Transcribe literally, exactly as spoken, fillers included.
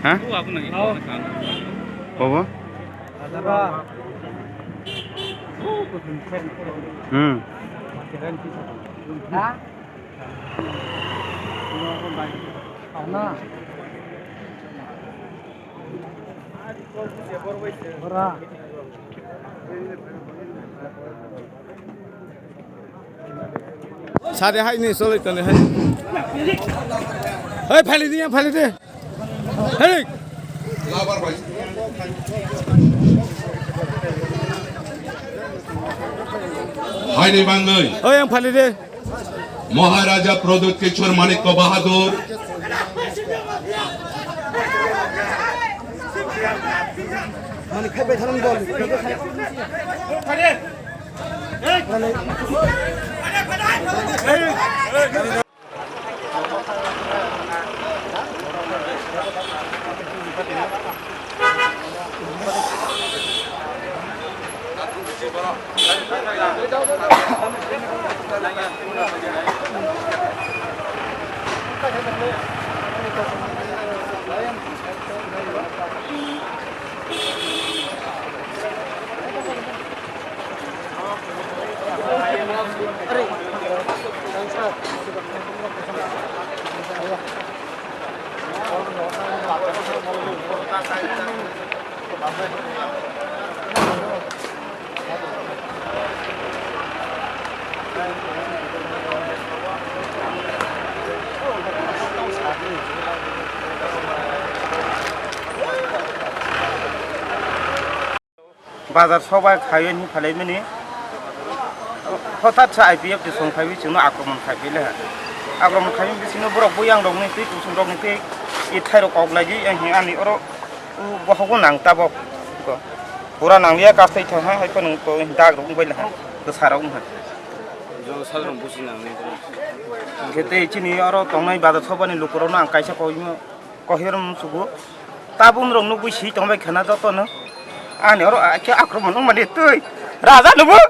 Ha? Bobo? Hmm. Sade hai ni solai toni hai. Hei, phali di, phali di. Hei. Hai ni bangwi. Hei, yang phali di. Maharaja Pradyut Kishore Manikya Bahadur. Bazar soba khaiwi hinwi phalaimani. Hothat sa I P F ni song phaiwi chwngno akromon khai phai le. Akromon khai bisingo borok buyang rokni twi kusung rokni twi ithai rok kok lagi yang hi ani oro bohogo nang tabok. Pura nang liya kastai thang ha hai phano ko dag rok bai le ha. Kwsa rok ha. Jol sal rok busi nang ni. Khe tei chini oro tongnai bazar soba ni lukurokno ang kaisa koino. Kohir msugo. Tabun rok nugui si tongbai khana joto no. Ani oro akhe akromon wngmani twi. Raja nubu.